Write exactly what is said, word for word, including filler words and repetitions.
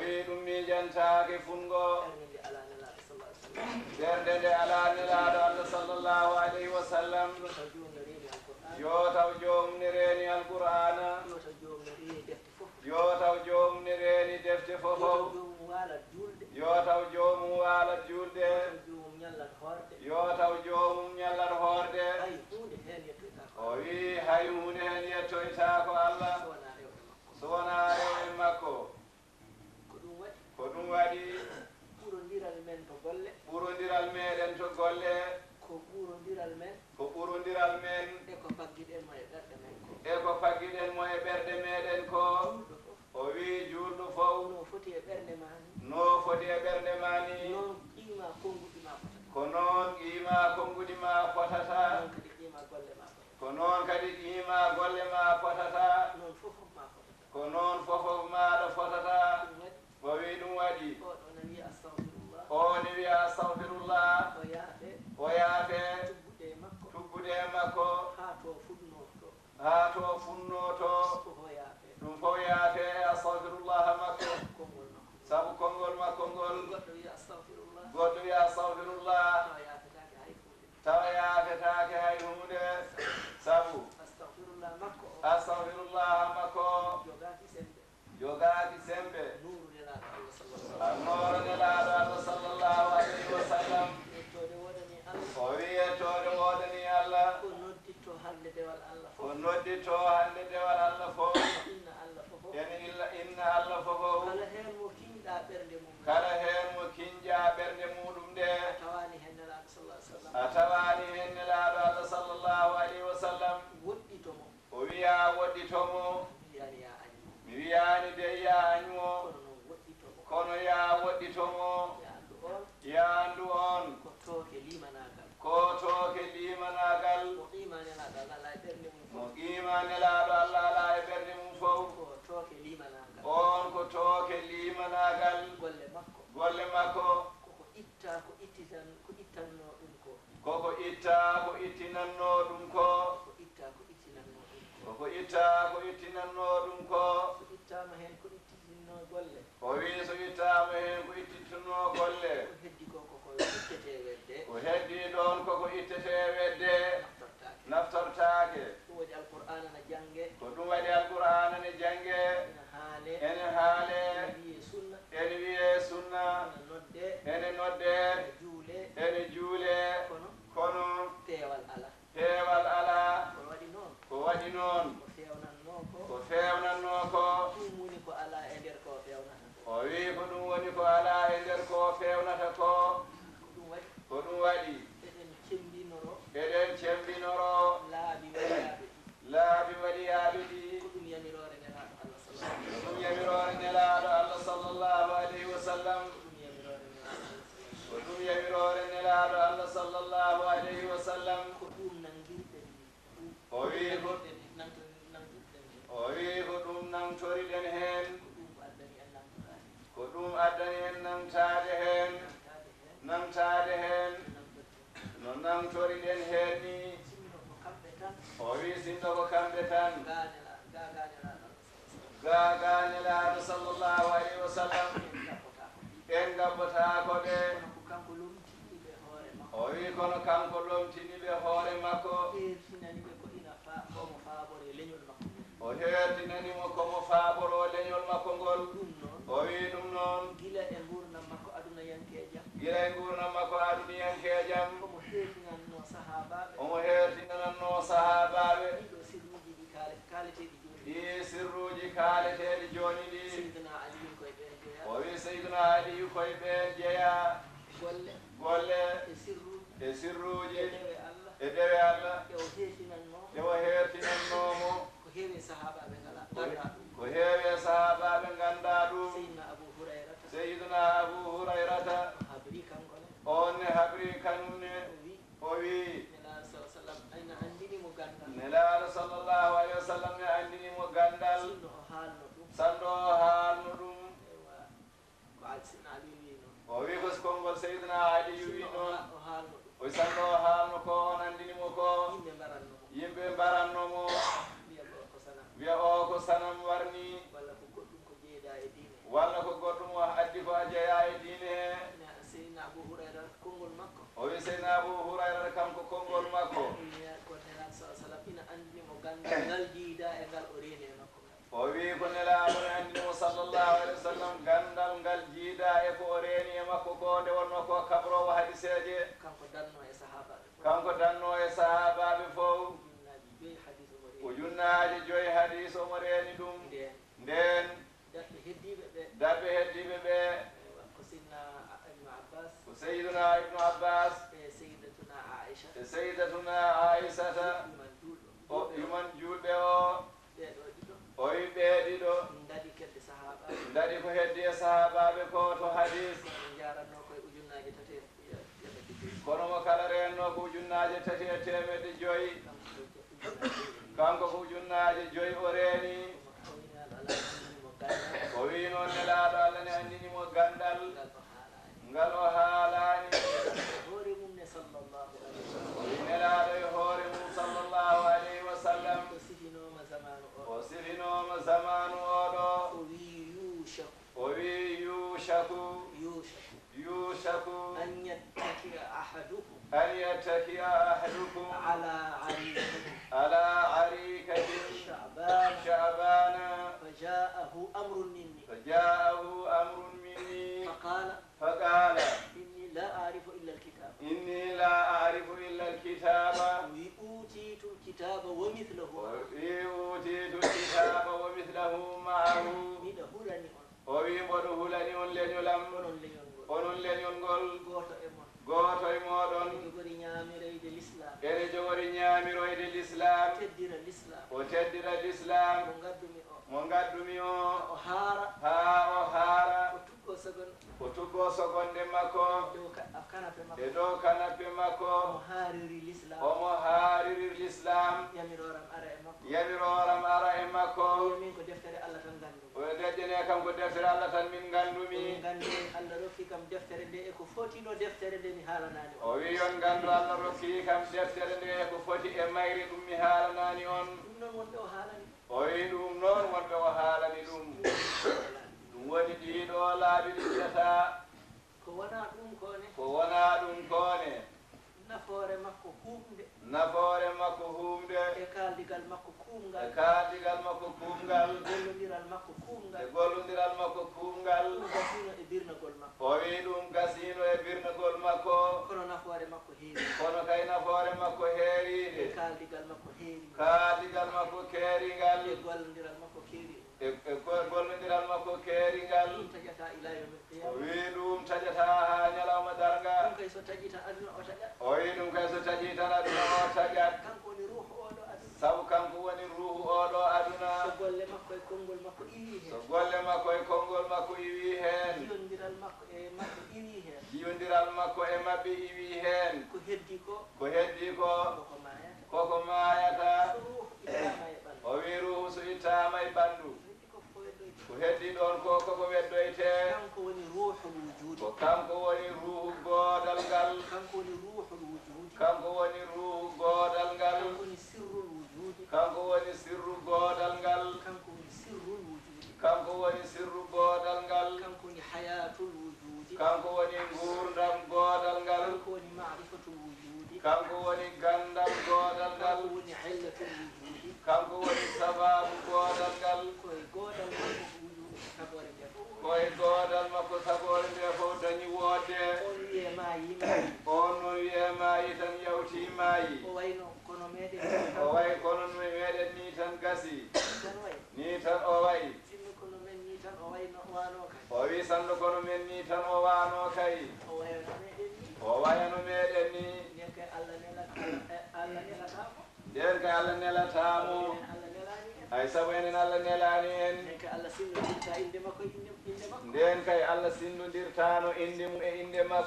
Wi ɗum miijantaake fuɗngo. Ɓernde nde alaa Nelaaɗo sallallahu alaihi wasallam. Ɓernde nde alaa Nelaaɗo Allah sallallahu alaihi wasallam. Yo taw joomum ne reeni Alqur'aana. Yo taw joomum ne reeni Alqur'aana. Yo taw joomum ne reeni defte fof. Yo taw joomum ne reeni defte fof. Yo taw joomum waalat juulde. Yo taw joomum waalat juulde. Yo taw joomum ñallat hoorde. Yo taw joomum ñallat hoorde. Hay huunde heen yettoytaako. O wi hay huunde heen yettoytaako Allah. So wonaa rewɓe makko. So wonaa rewɓe makko. Ko ɗum waɗi. Ko ɗum waɗi. Ɓurondiral men to golle. Ɓurondiral meɗen to golle. Ko ɓurondiral men. Ko ɓurondiral men. E ko paggiɗen mo e ɓerɗe men ko. E ko paggiɗen mo e ɓerɗe meɗen ko. Juulɗo fof. O wi juulɗo fof. No foti e ɓernde ma ni. No foti e ɓernde ma ni. Noon qiima konnguɗi ma fotata. Ko noon qiima konnguɗi ma fotata. Noon kadi qiima golle ma fotata. Ko noon kadi qiima golle ma fotata. Noon fof ma fotata. Ko noon fof maaɗa fotata. Ɗum waɗi. O wi ɗum waɗi. Oɗo na wiya astahfirullah. O ne wiya astahfirullah. O yaafe. O yaafe. Tuggude e makko. Tuggude e makko. Haa to fuɗnoo to. Haa to fuɗnoo to. Ko o yaafe. Ɗum fof yaafe e astahfirullah makko. Konngol makko. Sabu konngol makko ngol. Goɗɗo wiya astahfirullah. Goɗɗo wiya astahfirullah. Tawa yaafetaake hay huunde. Tawa yaafetaake hay huunde. Sabu. Astahfirullah makko o. Astahfirullah makko. Jogaaki semmbe. Jogaaki semmbe. Nuuru Nelaaɗo Allah sallallahu alaihi wasallam. Annoora Nelaaɗo Allah sallallahu alaihi wasallam. Yettoode woodanii Allah. O wi yettoode woodanii Allah. Ko nodditto hannde dewal Allah fof. Ko nodditto hannde dewal Allah fof. Inna Allah fof. Ene illa inna Allah fof. Kala heen mo kiñɗaa ɓernde mum. Kala heen mo kiñƴaa ɓernde muɗum nde. A tawaani heen Nelaaɗo sallallahu alaihi wasallam. A tawaani heen Nelaaɗo Allah sallallahu alaihi wasallam. Woɗɗito mo. O wiya woɗɗito mo. Mi wiyaani yaa añ mo. Mi wiyaani de yaa añ mo. Kono noon woɗɗito mo. Kono yaa woɗɗito mo. Yaa anndu oon. Yaa anndu oon. Ko tooke liimanaagal. Ko tooke liimanaagal. Mo qiima Nelaaɗo Allah e ɓernde mum fof. Mo qiima Nelaaɗo Allah alaa e ɓernde mum fof. Ko tooke liimanaagal. Oon ko tooke liimanaagal. Golle makko. Golle makko. Ko ko itta, ko ittitan, ko ittannoo ɗum ko. Ko ko itta, ko ittinannoo ɗum ko. Ko itta, ko ittinannoo ɗum ko. Ko ko itta, ko ittinannoo ɗum ko. So ittaama heen ko ittitinnoo golle. O wi so ittaama heen ko ittitinnoo golle. Ko heddi ko, ko ko ittetee wedde. Ko heddi ɗoon ko ko ittetee wedde. Naftortaake. Naftortaake. Ɗum waɗi Alqur'aana na jannge. Ko ɗum waɗi Alqur'aana ne jannge. Ene haale. Ene haale. Ene wiyee sunna. Ene wiyee sunna. Ene nodde. Ene nodde. Ene juule. Ene juule. Kono. Kono. Peewal alaa. Peewal alaa. Ko waɗi noon. Ko waɗi noon. Ko feewnannoo ko. Ko feewnannoo ko. Ɗum woni ko alaa e nder ko feewnata ko. O wi ko ɗum woni ko alaa e nder ko feewnata ko. Ko ɗum waɗi. Ko ɗum waɗi. Eɗen cemmbinoro. Eɗen cemmbinoro. Laabi waɗiyaaɓe ɗi. Laabi waɗiyaaɓe ɗi. Ko ɗum yamiroore Nelaaɗo Allah sallallahu alaihi wasallam. Ko ɗum yamiroore Nelaaɗo Allah sallallahu alaihi wasallam. Ko ɗum yamiroore Nelaaɗo Allah sallallahu alaihi wasallam. Ko ɗum yamiroore Nelaaɗo Allah sallallahu alaihi wasallam. Ko ɗum nanngirɗen. O wi ko, o wi ko ɗum nangtoriɗen heen. Ko ɗum addani en nangtaade heen. Nangtaade heen. No nangtoriɗen heen ni. O wi sinno ko kamɓe tan. Gaa gaa Nelaaɗo sallallahu alaihi wasallam. En ɗaɓɓotaako ɓe. Kono ko kanko lomtini ɓe hoore makko. O wi kono kanko lomtini ɓe hoore makko. Heertinani ɓe ko ina fa-, ko mo faabore leñol makko ngol. O heertinani mo ko mo faaboro leñol makko ngol. Ɗum noon. O wi ɗum noon. Gila e nguurndam makko adunayankeejam. Gila e nguurndam makko adunayankeejam. Omo heertinannoo sahaabaaɓe. Omo heertinanannoo sahaabaaɓe. Ɗiɗo sirruuji ɗi kaale-, kaaleteeɗi jooni ɗi. Ɗi sirruuji kaaleteeɗi jooni ɗi. Seydina Aliyu koye ɓeen jeyaa. O wi Seydina Aliyu koye ɓeen jeyaa. Golle. Golle. E sirruuji. E sirruuji. E dewe Allah. E dewe Allah. Ɗe o heertinannoo. Ɗe o heertinannoo mo. Ko heewi e sahaabaaɓe ngala-, nganndaa ɗum. Ko heewi e sahaabaaɓe nganndaa ɗum. Seydina Abu Hurayrata. Seydina Abu Hurayrata. O habri kanko ne. Oon ne habri kanum ne. O wi. O wi. Nelaaɗo sallallahu alaihi wasallam ina anndini mo ganndal. Nelaaɗo sallallahu alaihi wasallam ne anndini mo ganndal. Sinno o haalno ɗum. Sanno o haalno ɗum. Eywa. Ko Al-, Seydina Aliyu wi noon. O wi ko konngol Seydina Aliyu wi noon. Sinno o ha-, o haalno ɗum. O sanno o haalno ko oon anndini mo ko. Yimɓe mbaranno mo. Yimɓe mbaranno mo. Wiya o ko sanam. Wiya o ko sanam warni. Walla ko goɗɗum ko jeedaa e diine. Walla ko goɗɗum o addi ko a jeyaa e diine he. Ina Seydina Abu Hurayra konngol makko. O wi Seydina Abu Hurayra kanko konngol makko. Ina ko Nelaaɗo sallallahu alaihi wasallam ina anndini mo ganndal ngal jiida e ngal o reeni e makko ngal. O wi ko Nelaaɗo ne anndini mo sallallahu alaihi wasallam ganndal ngal jiida e ko o reeni e makko ko nde wonno ko kabroowo hadiseeje. Kanko danno e sahaabaaɓe fof. Kanko danno e sahaabaaɓe fof. Ujunnaaji joyi hadis omo reeni. Ujunnaaji joyi hadis omo reeni ɗum. Ndeen. Ndeen. Daɓɓe heddiiɓe ɓe. Daɓɓe heddiiɓe ɓe. Eywa, ko Seydina Ibnu Abbas. Ko Seydina Ibnu Abbas. E Seydatuna Aisha. E Seydatuna Aisata. Yuman juulɗo. O, yuman juulɓe o. Ɓee ɗoo ɗiɗo. O wi ɓee ɗiɗo. Ndaɗi kedde sahaaba. Ndaɗi ko heddi e sahaabaaɓe ko to hadis. Kono njaaratnoo koye ujunnaaje tati e teemedde joyi. Kono mo kala reenno ko ujunnaaje tati e teemedde joyi. Kanko ko ujunnaaje joyi o reeni. O wi noon Nelaaɗo Allah ne anndini mo ganndal ngal o haalaani. O wi Nelaaɗo e hoore mum sallallahu alaihi wasallam. O sifinooma zamaanu o ɗo. O wi yuushaku. O wi yuushaku. Yuushaku. Yuushaku. An yattaki'a ahadukum. An yattaki'a ahadukum. Ala arikatin. Ala arikatin. Sha'bana. Sha'bana. Faja'ahu amrun minni. Faja'ahu amrun minni. Faqala. Faqala. Inni la a'rifu illa al-kitab. Inni la a'rifu illa al-kitaba. Wi utitu al-kitaba wa mithlahu. Wi utitu al-kitaba wa mithlahu ma'ahu. Miɗo hulani on. O wi, mboɗo hulani on leñol am. Onon leñol ngol. Onon leñol ngol. Gooto e mon. Gooto e mooɗon. Ene jogori ñaamiroyde Lislaam. Ene jogori ñaamiroyde Lislaam. Teddira Lislaam. O teddira Lislaam. Mo ngaddumi o. Mo ngaddumi o. O haara. Haa o haara. O tuggoo sogonde. O tuggoo sogonde makko. E dow ka-, kanape makko. E dow kanape makko. Omo haariri Lislaam. Omo haariri Lislaam. Yamirooram ara e makko. Yamirooram ara e makko. Min ko deftere Allah tan nganndumi. O wi, deƴƴene kam ko deftere Allah tan min nganndumi. Min nganndi Allah rokki kam deftere nde e ko foti ɗo deftere nde mi haalanaani on. O wi, yo on nganndu Allah rokki kam deftere nde e ko foti e mayre ɗum mi haalanaani on. Ɗum noon wonɓe o haalani. O wi, ɗum noon wonɓe o haalani ɗum. Ɗum woni ɗiɗo laabi ɗi fiyata. Ko wonaa ɗum ko ne. Ko wonaa ɗum ko ne. Nafoore makko huuɓnde. Nafoore makko huuɓnde. E kaaldigal makko kuumngal. E kaaldigal makko kuumngal. Gollondiral makko kuumngal. E gollondiral makko kuumngal. Ɗum gasiino e birnagol makko. O wi ɗum gasiino e birnagol makko. Kono nafoore makko heeri. Kono kay nafoore makko heeriinde. E kaaldigal makko heeri. Kaaldigal makko keeringal. E gollondiral makko keeri. E, e go-, gollondiral makko keeringal. Ɗum taƴataa ilaa yawmil qiyaama. O wi ɗum taƴataa haa ñalawma darnga. Ɗum kay so taƴii tan aduna o taƴat. O wi ɗum kay so taƴii tan aduna o taƴat. Kanko woni ruuhu oo ɗoo aduna. Sabu kanko woni ruuhu oo ɗoo aduna. So golle makko e konngol makko iwii heen. So golle makko e konngol makko iwii heen. Jiyondiral makko e maɓɓe iwii heen. Jiyondiral makko e maɓɓe iwii heen. Ko heddi ko. Ko heddi ko. Koko maayata. Koko maayata. So ruuhu ittaama e ɓanndu. O wi ruuhu so ittaama e ɓanndu. Ko heddi ɗoon ko, koko weddoytee? Kanko woni ruuhul wujuudi. Ko kanko woni ruuhu goodal ngal. Kanko woni ruuhul wujuudi. Kanko woni ruuhu goodal ngal. Kanko woni sirrul wujuudi. Kanko woni sirru goodal ngal. Kanko woni sirrul wujuudi. Kanko woni sirru goodal ngal. Kanko woni hayaatul wujuudi. Kanko woni nguurndam goodal ngal. Kanko woni maarifatul wujuudi. Kanko woni ganndal goodal ngal. Kanko woni illatul wujuudi. Kanko woni sabaabu goodal ngal. Ko e goodal makko ko wujuudu tagoore nde fof. Ko e goodal makko tagoore nde fof dañi woodde. On wiyee maayii, maayii. On noon wiyee maayii tan yawtii maayii. O wayno kono meɗen nii tan. O wayi kono no meɗen nii tan gasii. Nii tan o wayi. Nii tan o wayi. Sinno kono men nii tan o wayno, waano kay. O wi sanno kono men nii tan o waano kay. O wayano meɗen nii. O wayano meɗen nii. Nden kay Allah nela-, Allah, eh, Allah nelataa mo. Nden kay Allah nelataa mo. Enen Allah nelaani en. Hay sabu enen Allah nelaani en. Nden kay Allah sinnondirtaa innde makko e innde, innde makko. Nden kay Allah sinnondirtaano innde mum e innde makko.